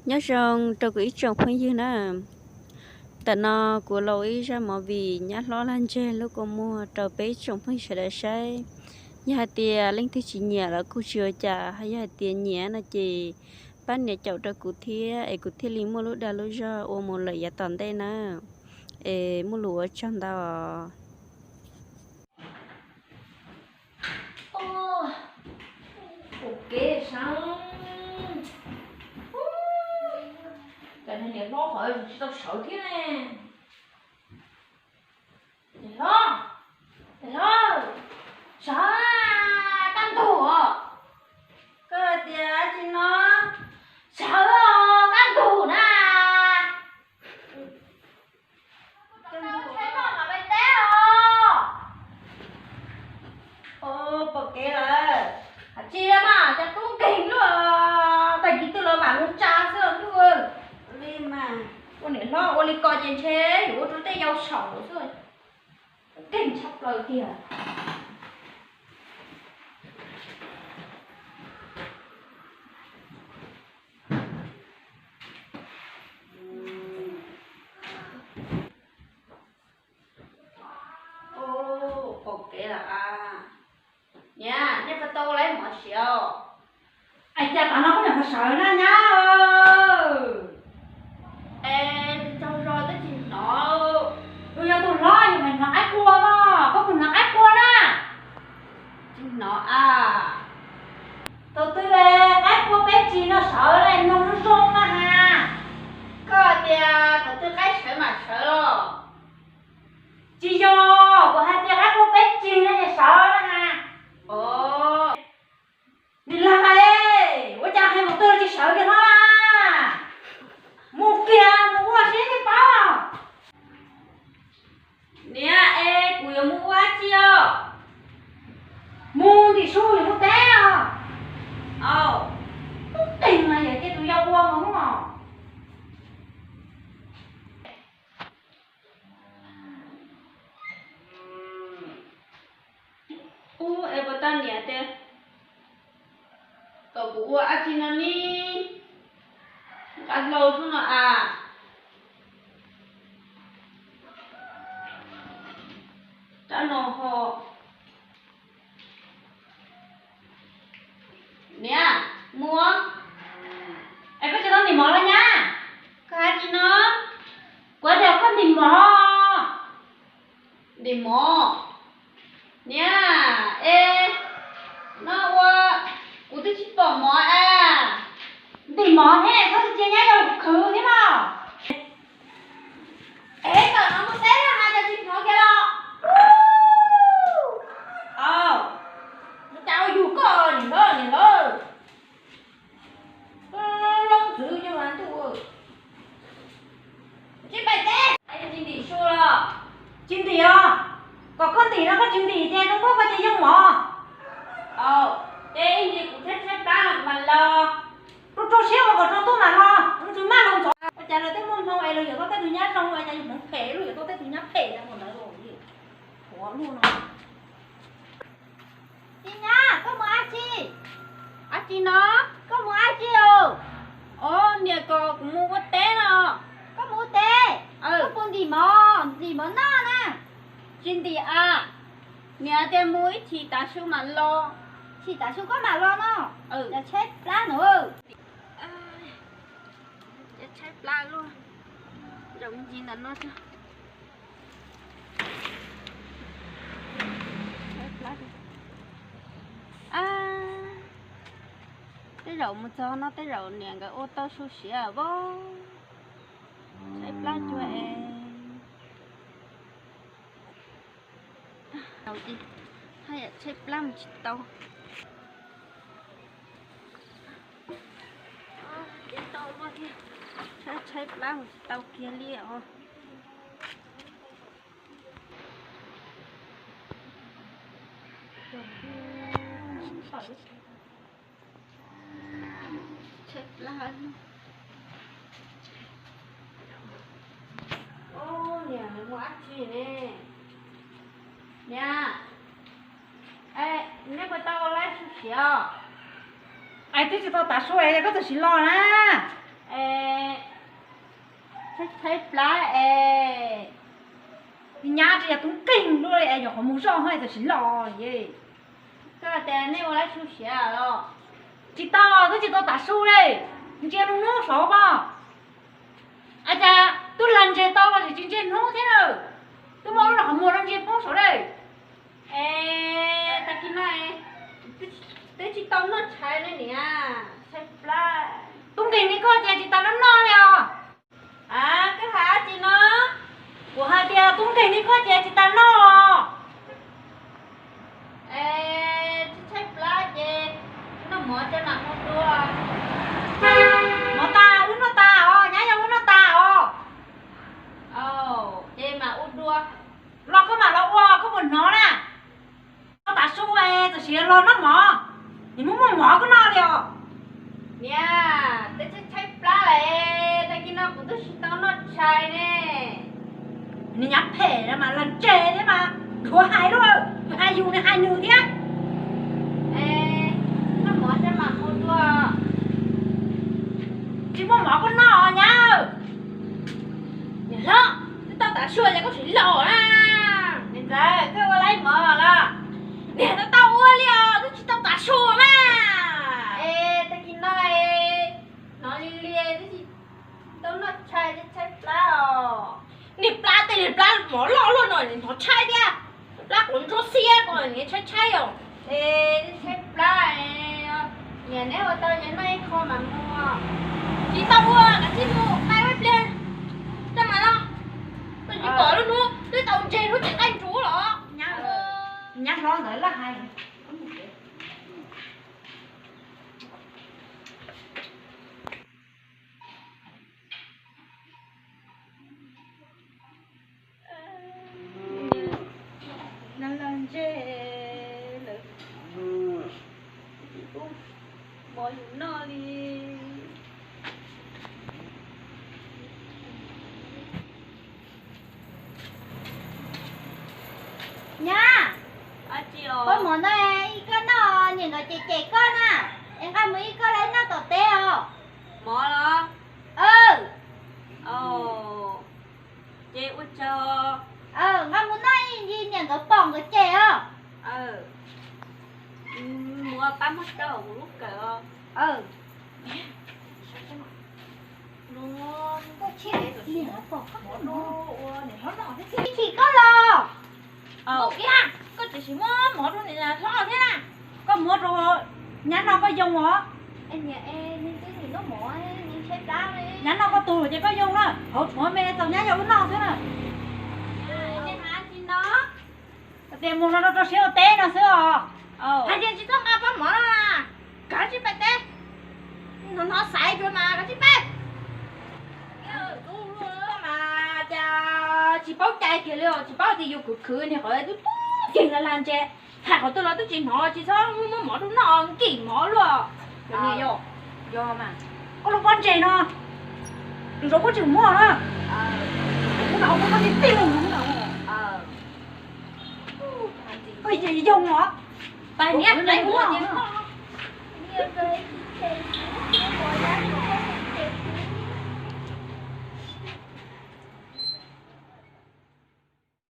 Nyob zoo rau kuv ib tsoom phooj ywg na. Ntawm no kuv los ib zaj movie Nyab Hlob Lag Ntseg lub kua muag rau peb ib tsoom phooj ywg sawv daws saib. Yog hais tias leej twg tsis nyiam los kuj tsis ua cas, yog hais tias nyiam no ces pab nias caum rau kuv thiab es kuv thiaj li muaj lub dag lub zog ua mus lawm yav tom ntej na. Es muaj lus ua tsaug ntau. Ua kev sawv, cas niam hlob ho tsis tau sawv thiab ne? Niam hlob, niam hlob, sawv, kaj ntug os. Koj tias tsis no, sawv os, kaj ntug na. Pom kev lawm. Hais tsis mas cov tub nkeeg luaj, tag kis twg los vam lub tsa xwb ntuj. Li mas ua niam hlob ua li ko ces ntshe yuav ua rau tej yau saum xwb. Nkeeg tshaj plaws tiag. Pom kev lawm a. Niam, nej puas tau ua lawv mov siav? Ais, cas tav no koj nyuam qhuav sawv na nyab. Es tsaug zog twb tsis hnov. Yus yog tus hlob yus mas hnov qaib qua mas, koj puas hnov qaib qua na? Tsis hnov a. Thaum twg qaib qua peb tsis no sawv li, mloog zoo zoo na has. Koj tias thaum twg qaib sawv mam sawv los? Tsis yog, kuv hais tias qaib qua peb tsis no ces sawv na has. Niam laus, ua cas hais mus twg tsis sawv kiag no na? Mus kiag mus ua seb nej paub. Niam, es kuv yuav mus ua dab tsi os? Mus ntim su yuav mus teb os. Tub nkeeg mas yog cia tus yau ua mus os. Ub, es puas tau niam tias kom kuv ua dab tsi no ne? Nqa hlau xwb no as. Rab no ho. Niam, mus. Es koj tsis tau ntim mov los nyab? Koj hais tsis no? Kuv hais tias koj ntim mov. Ntim mov. Niam, es no ua, kuv twb tsis pom mov a. Ntim mov thiab txhob tsis cia nyab yau khwv thiab mas. Es kom no mus teb na has, cas tsis hnov kiag los? Au, cas ua yug koj niam hlob, niam hlob. Loob ntxwv cov mas ntuj. Tsis pais teb, tsis ntim su los? Tsis ntim os. Kom koj ntim no koj tsis ntim ces zoo nkauj koj ces yeej mov. Ces ib ntsis kuv tshaib tshaib plab kuv mam los. Rau rau siab ua kom zoo tuaj mam los, ntxwv maj los ntxov. Ua cas lawv tej muaj hmoo es lawv yuav tau tej tus nyab zoo, ua cas yus hmoov phem luaj yuav tau tej tus nyab phem ntawd. Ua luaj no. Txiv nyab, koj mus dab tsi? Dab tsi no? Koj mus dab tsi os? Os, niam kom kuv mus ua teb no. Koj mus ua teb? Koj puas ntim mov, ntim mov noj na? Tsis ntim a. Niam tias mus ib chim tav su mam los. Chim tav su koj mam los no. Yog tshaib plab no. Tshaib plab luaj. Zaum me ntsis ntawm no tso. Tej zaum mus txog no tej zaum niam nkawd ua tau su siav vau. Tshaib plab cuag es. Haj yam tshaib plab mus tsis tau. Tshaib plab mus tsis tau kiag li os. Tshaib plab. Niam, mus dab tsi ne? Niam, nej puas tau ua lab su siav? Es twb tsis tau tav su es koj txawm sim los na. Es tshaib plab es, nyab tsis yog tub nkeeg luaj li es nyuam qhuav mus zoj ho txawm sim los li. Koj tias nej ua lab su siav los? Tsis tau, twb tsis tau tav su li. Ntsia lub hnub saud pom. Ua cas twb lag ntseg tau los tsis ntsia hnub thiab na. Twb muaj lub los qhov muag no ntsia poob saud li. Es tag kis no twb tsis tau noj tshais li niam. Tub nkeeg li koj ces tsis tas noj noj li os. Koj hais dab tsi no? Kuv hais tias tub nkeeg li koj ces tsis tas noj. Tshaib plab ces noj mov coj mam ua dua. Mov tas wb noj tas os, nyab, yog wb noj tas os. Ces mam ua dua. Los koj mam los ua, koj puas hnov na? Koj tav su es txawm sim los noj mov, nim muaj muaj mov koj noj li os. Niam, twb tshaib plab lawm, tag kis no kuv twb tsis tau noj tshais ne. Nws nyab phem mas lag ntseg thiab mas, dhuav hais lawm, yus hais yus nws hais nws thiab. Noj mov coj mam ua dua. Tsis muaj mov koj noj nyab. Niam hlob, twb tau tav su ces koj sim los na. Niam ntxawm, koj ua lab mov los? Niam, tau tau ua li os, twb tsis tau tav su na. Es tag kis no hnov li li twb tsis tau noj tshais, tshaib plab os. Niag plab tej niag plab mov loj luaj no hnov tshaib thiab. Plab quav ntsuab xiab ko niag tshaib tshaib os. Es tshaib plab, niam, neb ua tau ces noj ib qho mam mus. Tsis tau ua, kav tsij mus, pab ib pliag coj mam los. Koj tsis pom lub hnub twb tau ntses hnub tsis qaij ntsuv los? Nyab hlob ntawd laj hais. Noj los ntseg lawm, tsis pub mov yus noj li. Nyab, koj mov no ib koj noj, niam nkawd cem cem koj na, es nqa mus ib koj los noj tom teb os. Mov los? Ces ua tsaug. Nqa mus noj ib, niam nkawd pom nkawd cem os. Mus pab muab rau kuv lub kawm os. Chim koj los. Koj tsis muab mov rau niam hlob thiab na. Koj muab rau nyab noj koj yoo os. Nyab noj koj tug ces koj yoo na, hauv tshuav me tau nyab yog wb noj xwb na. Tias mus no rau rau siab ua teb no xwb os. Hais tias tsis txhob nqa pob mov no na, kav tsij pais teb. Hnov hnov xaiv dua mas kav tsij pais. Mas cas tsis paub cai kiag li os, tsis paub tias yus khwv khwv niag qhov twb tub ceg la la ntses, hais qhov twg los twb tsis hnov, tsis txhob muab mov rau noj, nkim mov luaj. Yog mas, koj lub pob ntseg no, tus zaum koj tseem muab na. Kuv no muab koj tib tij lug no. Koj yoog os. Pais niam, pais ua.